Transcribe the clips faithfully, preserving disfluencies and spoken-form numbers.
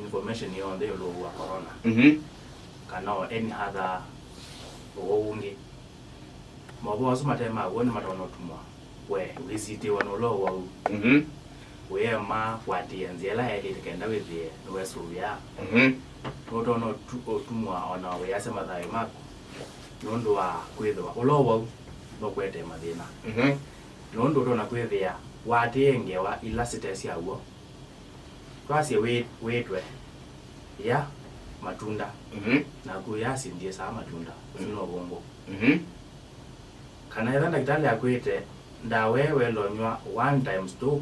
Information yonthe ĩũlũ wa corona, mhm, kana o any other ũwau ũngĩ, maũvoo asu mate ma w'o nĩmatonya ũtumwa we wĩsitĩwa na ũla ũwau. Mhm. Wĩema kũatĩĩa nzĩa ĩla yaĩlĩte kenda wĩthĩe nĩwesũvĩa. Mhm. Nũtonya ũtu-, ũtumwa o na wĩasya mathayũ maku nũndũ wa kwĩthĩwa ũla ũwau nũkũetee mathĩna. Mhm. Nũndũ ũtonya kwĩthĩa waatĩĩe ngewa ila site sya w'o. Twasye wĩ-, wĩtwe, ya matunda. Mhm. Naku yasindie saa matunda, ũsu no ũvũngũ. Mhm. Kana ethĩwa ndakĩtalĩ akwĩte ndawa ĩĩ waĩle ũnyw'a one times two,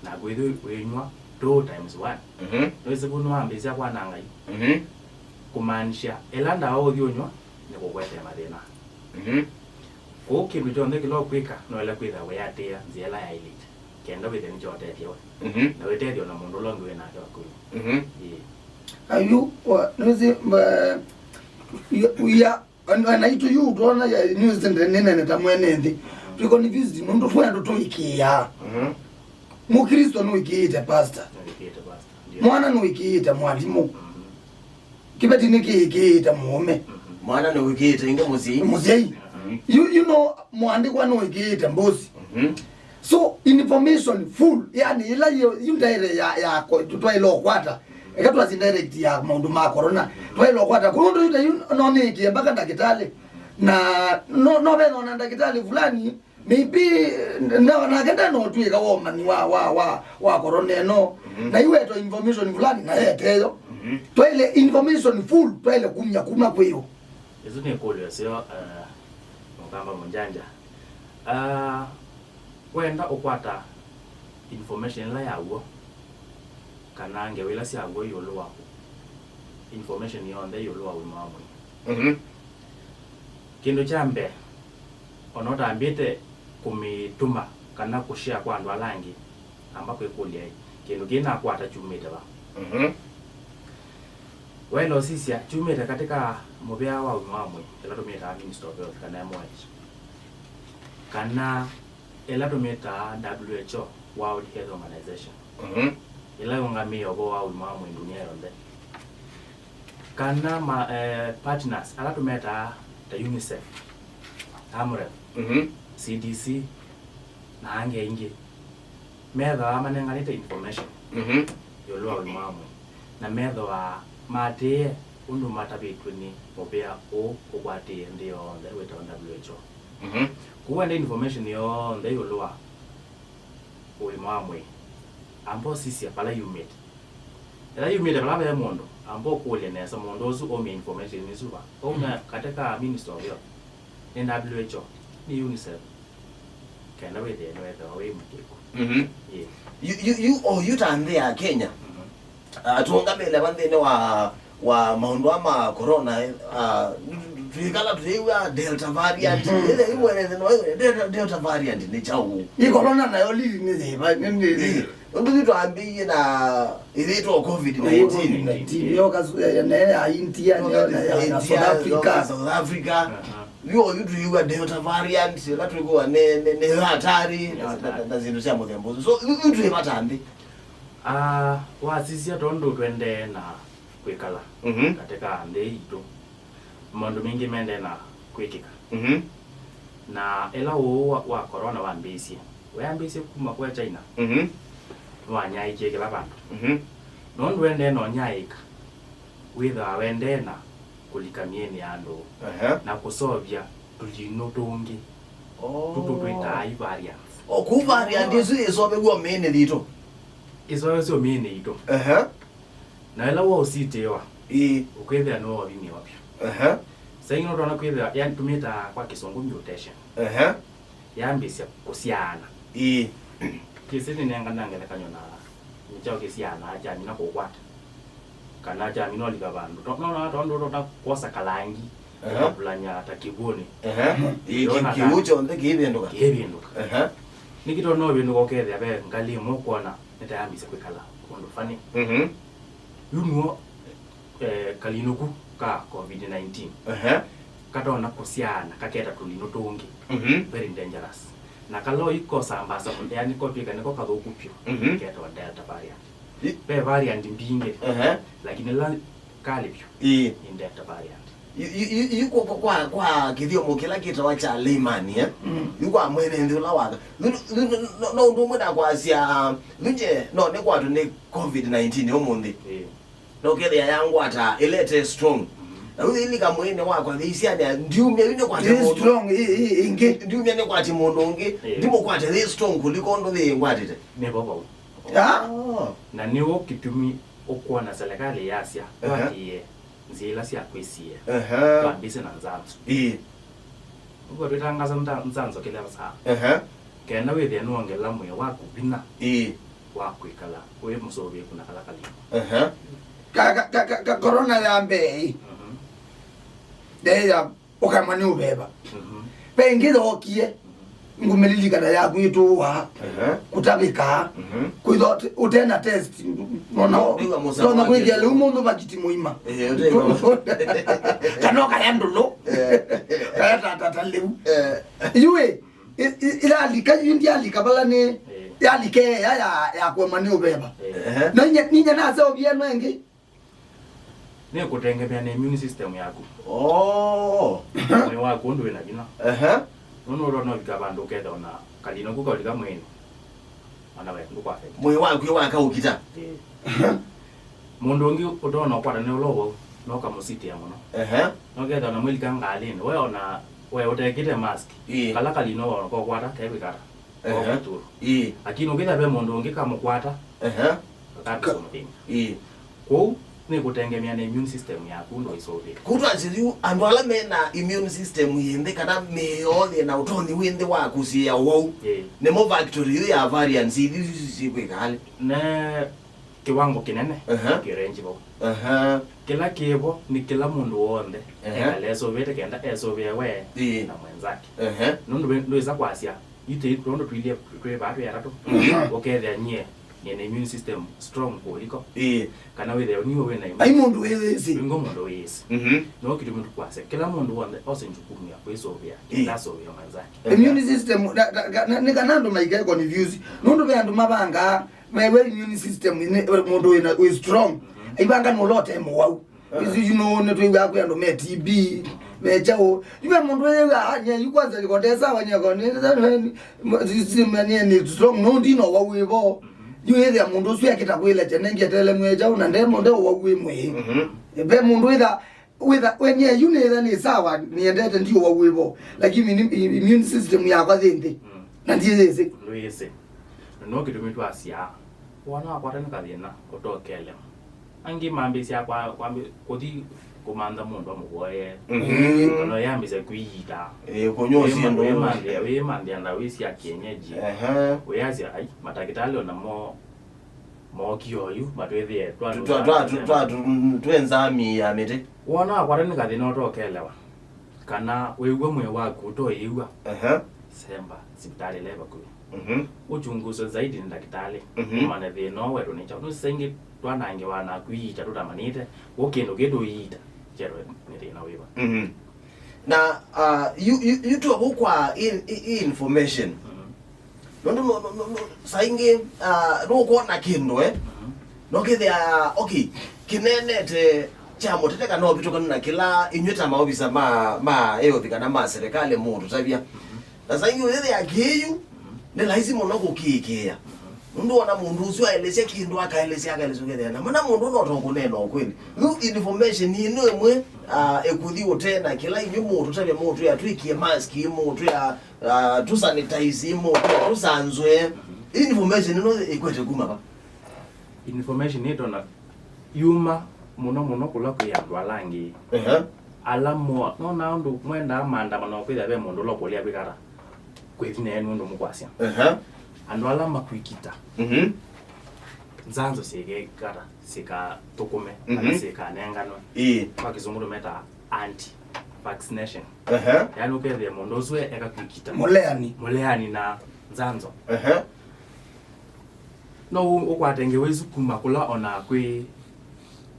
naku ĩthu wĩnyw'a two times one. Mhm. Nĩwĩsĩ vu nĩwambĩĩsya kwananga yu. Mhm. Kũmaanisya ĩla ndawa ũthi ũnyw'a nĩkũkwetee mathĩna. Mhm. Kwoou kĩndũ kyonthe kĩla ũkwĩka, no ĩla kwĩthĩwa wĩatĩĩa nzĩa ĩla yaĩlĩte, kenda wĩthĩe nĩkyotetye we. Mhm. Na wĩtethyo na mũndũ ũla ũngĩ wĩ nake vakuvĩ. Mhm. Ĩĩ. Ayu, wa-, nĩwĩsĩ, mba-, ya, ya, an-, anaitũ yu twoona ya, nĩwĩsĩ nde-, nĩnene ta mwene nthĩ. Twĩ confused, nũndũ twĩ andũ tũĩkĩĩaa. Mhm. Mũkristo nũĩkĩĩte pastor. Nũĩkĩĩte pastor, ndio. Mwana nũĩkĩĩte mwalimũ. Mhm. Kĩveti nĩkĩĩkĩĩte mũũme. Mwana nĩwĩkĩĩte ĩngĩ mũsyai. Mũsyai. Mhm. You, you know, mũandĩkwa nũĩkĩĩte mbosi. Mhm. So, information full, yani, ĩla yu, yu ndaĩle ya, ya ko-, twaĩle ũkwata. Eka twasi direct ya maũndũ ma corona. Twaĩle ũkwata. Kũndũ yu ta yu, no nĩĩkĩe mpaka ndakĩtalĩ. Na no, no vethwa na ndakĩtalĩ fulani, maybe, na, nake ndanotw'ĩka womani wa, wa, wa, wa corona ĩno. Mhm. Na iwetwa information fulani, na yeteyo. Mhm. Twaĩle information full, twaĩle kumya kuma kwĩ yo. Ĩsu nĩ ĩkũlyo seo, eh, mũkamba mũnjanja. Ah, wenda ũkwata information ĩla ya w'o, kana ngewa ila sya w'o ĩũlũ wa information yonthe ĩũlũ wa ũima wa mwĩĩ. Mhm. Kĩndũ kya mbee, ona ũtambĩte kũmĩtũma kana kũshare kwa andũ ala angĩ, amba kwĩkũlya, "Ĩ, kĩndũ kĩĩ nakwata kyumĩte va?" Mhm. Waĩle ũsisya kyumĩte katĩ ka mũvea wa ũima wa mwĩĩ, ĩla tũmĩtaa Ministry of Health kana M O H, kana ĩla tũmĩtaa W H O, World Health Organization, mhm, ĩla yũngamĩe ũvoo wa ũima wa mwĩĩ ndunia yonthe, kana ma, eh, partners ala tũmetaa ta UNICEF, AMREF, mhm, C D C, na angĩ aingĩ, methĩawa manenganĩte information, mhm, ĩũlũ wa ũima wa mwĩĩ, na methĩawa maatĩĩe ũndũ matavĩtw'e nĩ mũvea ũũ ũkwatĩĩe nthĩ yonthe wĩtawa W H O. Mhm. Kwoou wenda information yonthe ĩũlũ wa ũima wa mwĩĩ, amba ũsisya vala yumĩte. Ĩla yumĩte vala ve mũndũ, amba ũkũlye nesa mũndũ ũsu aumya information ĩsu va. Aumya, mhm, katĩ ka Ministry of Health, nĩ W H O, nĩ UNICEF, kenda wĩthĩe nĩwethĩwa wĩ mũkĩku. Mhm. Ĩĩ. Yu, yu, yu, o yu ta nthĩ ya Kenya, mhm, ah, tũũngamĩle va nthĩnĩ wa, wa maũndũ aa ma corona, eh, ah, twĩkala tũyĩw'a Delta variant. Mhm. Ĩla imwe nthĩ no, Delta, Delta variant nĩ kyaũ? Ĩ corona nayo lili nĩ yĩva, nĩ, nĩ, ĩĩ. Ũndũ yu twambĩie na ĩthĩtwa covid nineteen. Covid nineteen, yo kasu ya, ya, na ya India, yo na ya, na South Africa. South Africa. Aha. Yu oyu twĩw'a Delta variant, ĩla twĩkũwa nĩ, nĩ, nĩ hatari, na, na, na, na syĩndũ sya mũthemba ũsu. So, yu, yu twĩ vata nthĩ. Ah, wasisya tondũ twendee na kwĩkala, mhm, katĩ ka nthĩ itũ, maũndũ maingĩ mendee na kwĩkĩka. Mhm. Na ĩla ũũ wa, wa corona wambĩĩsye, wayambĩĩsye kuma kwa China, mhm, nĩwanyaĩĩkie kĩla vandũ. Mhm. Nũndũ wendee na ũnyaĩĩka, wĩthĩawa wendee na kũlika myĩĩnĩ ya andũ, ehe, na kũseũvya tũlinũ tũngĩ, oh, tũtũ twĩtaa i variants. O kũu variant ĩsu ĩseũvĩw'e myĩĩnĩ yitũ? Ĩseũvĩsye myĩĩnĩ yitũ. Ehe. Na ĩla waũsitĩĩwa, ĩĩ, ũkwĩthĩa nĩwaũvinyĩwa vyũ. Ehe. Saa ingĩ nũtonya kwĩthĩa, yani, tũmĩtaa kwa Kĩsũngũ mutation. Ehe. Yambĩĩsya kũsyaana. Ĩĩ. Kĩsĩ nĩnengana ngelekany'o na nĩ kyaũ kĩsyaanaa kyamina kũkwata, kana kyamina ũlika vandũ. To-, no, no, tondũ ũtonya kwosa kalangi, ehe, ũkavulany'a ta kĩw'ũnĩ. Ehe. Ĩĩ, kĩ-, yona kĩw'ũ ta kyonthe kĩivĩndũka. Kĩivĩndũka. Ehe. Nĩkĩ tondũ no ũvĩndũka ũkethĩa ve ngalĩ ĩmwe ũkwona nĩtayambĩĩsya kwĩkala ũndũ funny. Mhm. Yu nĩw'o, eh, kalinũku ka covid nineteen. Ehe. Katonya kũsyaana kaketa tũlinũ tũngĩ. Mhm. Very dangerous. Na kala ũikosambaasa, yani kotw'ĩka nĩko kathũku vyũ, mhm, ketawa Delta variant. Ve variant mbingĩ, ehe, lakini ĩla kalĩ vyũ, ĩĩ, nĩ Delta variant. Yu, yu, yu, yu kwa, kwa, kwa, kwa kĩthyomo kĩla kĩtawa kya layman, eh? Mm. Yu kwa mwene nthĩ ũla waka. Yu, yu, yu, no, no ũndũ ũmwe na kwasya, yu nje, no, nĩkwatwe nĩ covid nineteen ũmũnthĩ. Ĩĩ. Na ũkethĩa yangwata ĩla ĩte strong. Mhm. Na yu yĩilika mwĩĩnĩ wakwa, yĩisyana, ndiumya yu nĩkwate mũndũ. Ĩ strong, ĩ, ĩ, ĩngĩ. Ndiumya nĩkwate mũndũ ũngĩ. Ĩĩ. Ndimũkwate yĩ strong kũliko ũndũ yĩngwatĩte. Nĩ vo vau. Ah. Na nĩw'o kĩtumi ũkwona selekalĩ yasya, ehe, twatĩĩe nzĩa ila sya kwĩsiĩĩa. Ehe. Twambĩĩsye na nzanzo. Ĩĩ. Ũguo twĩtangaasa nza-, nzanzo kĩla saa. Ehe. Kenda wĩthĩe nĩwongela mwĩĩ waku vinya, ĩĩ, wa kwĩkala wĩ mũsũvĩĩku na kala kalima. Ehe. Ka, ka, ka, ka, ka corona ya mbee ĩ. Mhm. Yaĩ ya ũkamwa nĩ ũveva. Mhm. Ve ĩngĩ yookie, mhm, ngũmĩlilikana yaku ĩtũũa, ehe, kũtavĩkaa, mhm, kwĩtha ũte-, ũte na test, nona, nĩw'a mũsamo tona wa kwĩthĩa Yesu. Lĩu mũndũ vakiti mũima. Eh, ũte kana ũkaya ndũlũ. Eh. Kaya tatata lĩu. Eh. Yu ĩ, ĩ, ĩ, ĩyalika, yu ndyalika vala nĩ, eh, yalika ĩya ya, ya kũemwa nĩ ũveva. Eh. Ehe. Na inya, ninya naseũvie ĩno ĩngĩ. Nĩ kũtengemea na immune system yaku. Oh. Mwĩĩ waku ũndũ wĩna vinya. Ehe. Nũndũ ũtonya ũvika vandũ ũkethĩa ona kalino ku kaũlika mwĩĩnĩ, ona we ndũkwa affect. Mwĩĩ waku wakaũkita. Ĩĩ. Mũndũ ũngĩ ũtonya ũkwata nĩ ũla ũvau, no kamũsitĩa mũno. Ehe. No kethĩa ona mwĩlika ngalĩnĩ, we ona we ũtekĩte mask. Ĩĩ. Kala kalino wona kokwata kekwĩkata. Ehe. Ĩĩ. Lakini ũkĩtha ve mũndũ ũngĩ kamũkwata, ehe, akambĩsya mũthĩna. Ĩĩ. Kwoou nĩ kũtengemea na immune system yaku ndũisũvĩe. Kũu twasye yu andũ ala mena immune system yĩ nthĩ kana mĩĩ yoo yĩ na ũtonyi wĩ nthĩ wa kũsiĩa ũwau, ĩĩ, nĩmo factory yu ya variants ithi syĩkwĩka alĩ. Ne kĩwango kĩnene, ehe, kĩ range vau. Ehe. Kĩla kĩvo nĩ kĩla mũndũ w'onthe, ehe, ekale esũvĩte kenda esũvĩe we, ĩĩ, na mwenzake. Ehe. Nũndũ ndwĩsa kwasya, yu tũi tũndũ tũilyĩ twĩ vaa twĩ atatũ, mhm, ũkethĩa nyie nĩ na immune system strong kũliko. Ĩĩ. Kana wĩthĩe niwe wĩ na immune. Ai mũndũ wĩyĩsĩ. Wĩngo mũndũ wĩyĩsĩ. Mhm. No kĩtumi tũkwasya, kĩla mũndũ w'onthe ose jukumu ya kwĩsũvĩa, ĩĩ, kenda asũvĩe mwenzake. Immune system, na, na, na, nĩ kana andũ maikae confuse. Nũndũ ve andũ mavangaa, mewe immune system nĩ mũndũ wĩ na, wĩ strong. Mhm. Aivanga nũla ũte mũwau. Isu, you know, nĩtwĩw'aa kwĩ andũ me T B, me kyaũ. Yu ve mũndũ wĩw'aa, ah, nye, yu kwanza niko nde sawa, nye, ko, nĩ, nĩ, nĩ, nĩ strong, no ndino wa wĩvo. Yu ĩthĩa mũndũ ũsu ekĩta kwĩla kya, nengi etelemwe kyaũ, na nde mũndũ wa wĩ mwĩĩ. Mhm. Ve mũndũ wĩtha, wĩtha, we nye, yu nĩtha nĩ sawa, nĩendete ndio wa wĩvo. Lakini ni-, immune system yakwa thĩ nthĩ. Mm. Na ndiĩyĩsĩ. Ndwĩsĩ. No kĩtumi twasya, wana wakwata nĩ kathĩna, ũtokelewa. Angĩ mambĩĩsya kwa, kwambĩ-, kũthi kũmantha mũndũ amũvoye. Mhm. Kana yambĩĩsya kwĩyita. Eh, kũnywa syĩndũ. Wĩmanthĩa, wĩmanthĩa ndawa isu sya kienyeji. Ehe. Wĩasya, ai, matakĩtalĩ ona mo, mookie oyu, matwĩthĩe twa-, twa-, twa-, twa-, twa-, twenzamĩĩa mĩtĩ. Wona wakwata nĩ kathĩna ũtokelewa. Kana wĩw'a mwĩĩ waku ũtoyĩw'a. Ehe. Semba sivitalĩ ĩla ĩ vakuvĩ. Mhm. Ũchunguswe zaidi nĩ ndakĩtalĩ. Mhm. Ũmanye thĩna ũũ wetũ nĩ kyaũ. Nũsĩ saingĩ twanangĩwa na kwĩyita tũtamanĩte, kwoou kĩndũ kĩĩ tũyĩyita kyetwe nĩ thĩna wĩva. Mhm. Na, ah, yu, yu, yu tũe kũu kwa in-, i-, i-, information. Mhm. Nũndũ no, no, no, no, saingĩ, ah, nũkwona kĩndũ, eh? Mhm. No kĩthĩa, okay, kĩneenete kya mũtete kana ũvĩtũkanu na kĩla inyw'ĩ ta maovisa ma, ma eothi kana ma serikali mũũtũtavya. Mhm. Na saingĩ ũyĩthĩa kĩĩ yu, nĩ laisi mũno kũkĩĩkĩĩa. Nũndũ ona mũndũ ũsu aelesya kĩndũ, akaelesya, akaelesya, ũkethĩa na mana mũndũ no tokũneena ũkweli. Yu information ĩno ĩmwe, ah, ĩkũthi ũtee na kĩla inyw'ĩ mũũtũtavya, mũũtwĩa twĩkĩe mask, mũũtwĩa, ah, tũsanitize, mũũtwĩa tũsanzwe. Information ĩno ĩkwete kuma va? Information ĩtona yuma mũno mũno kũla kwĩ andũ ala angĩ. Ehe. Ala mo, nona ũndũ mwendaa maandamano kwĩthĩa ve mũndũ ũla ũkũlya kwĩkata kwĩthi nenu ũndũ mũkwasya. Ehe. Andũ ala makwĩkita. Mhm. Nzanzo syĩkekata, syĩkathũkũme, kana, mhm, syĩkanenganwe. Ĩĩ. Kwa kĩsũngũ tũmetaa anti vaccination. Ehe. Yaani ũkethĩa mũndũ ũsu eka kwĩkita. Mũleani. Mũleani na nzanzo. Ehe. No ũ-, ũkwate ngewa isu kuma kũla ona kwĩ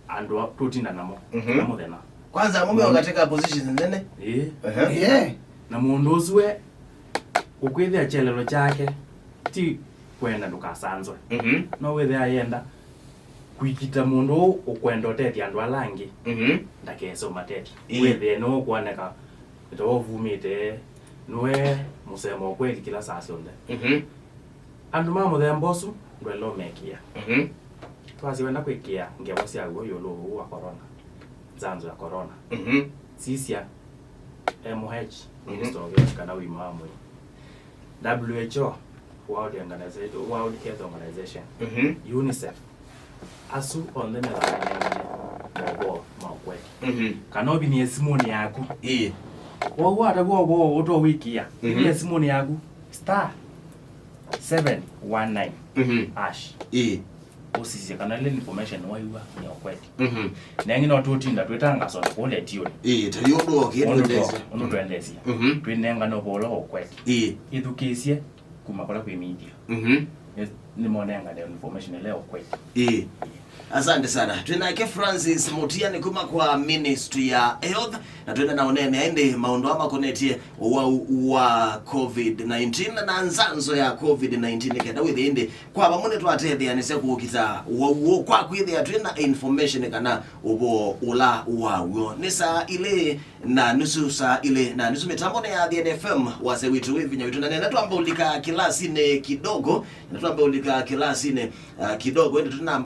andũ a-, tũtinda namo, mhm, kĩla mũthenya. Kwanza amwe meo katika positions nene. Ĩĩ. Ehe. Yeah. Na mũndũ ũsu we, ũkwĩthĩa kyelelo kyake ti kwenda ndũkasanzwe. Mhm. No wĩthĩa ayenda Kwĩkita mũndũ ũũ ũkwenda ũtethya andũ ala angĩ, mhm, ndakese ũmatethya. Ĩĩ. Wĩthĩe nĩwe ũkwoneka ta ũvumĩte, nĩwe mũsemo wa kweli kĩla saa syonthe. Mhm. Andũ ma mũthemba ũsu ndwaĩle ũmekĩa. Mhm. Twasye wenda kwĩkĩa ngewa sya w'o ĩũlũ ũũ wa corona, nzanzo ya corona. Mhm. Sisya M H, mhm, Ministry of Health kana ũima wa mwĩĩ. W H O, World Organization, World Health Organization, mhm, UNICEF, asu onthe methaa manengane maũvoo ma ũkweli. Mhm. Kana ũvinyĩe simũnĩ yaku. Ĩĩ. Wau watavw'a ũvoo ũtowĩkĩa, mhm, vinyĩe simũnĩ yaku, star seven one nine, mhm, hash. Ĩĩ. Ũsisye kana ĩla information waiw'a nĩ ya ũkweli. Mhm. Na ĩngĩ no tũtinda twĩtangaswa na kũu letiũnĩ. Ĩĩ, ta yu ũndũ wokĩe. Ũndũ twendeesya, tũ-, ũndũ twendeesya. Mhm. Twĩnengane ũvoo ũla wa ũkweli. Ĩĩ. Ĩthukĩĩsye kuma kũla kwĩ media. Mhm. Nĩ, nĩmonengane information ĩla ya ũkweli. Ĩĩ. Asante sana. Twĩ nake Francis Mutiani kuma kwa Ministry ya Health, na twĩna na ũneenea ĩndĩ maũndũ aa makonetye ũwau wa covid nineteen na nzanzo ya covid nineteen, nĩ kenda wĩthĩe ĩndĩ kwa vamwe nĩtwatetheanĩsya kũkita ũwau ũũ kwa kwĩthĩa twĩ na information kana ũvoo ũla waw'o. Nĩ saa ilĩ na nusu, saa ilĩ na nusu mĩtambonĩ ya Athiani F M, wasya witũ wĩ vinya witũ, na nenda twamba ũlika kĩlasinĩ kidogo, na twamba ũlika kĩlasinĩ, uh, kidogo, ĩndĩ tũna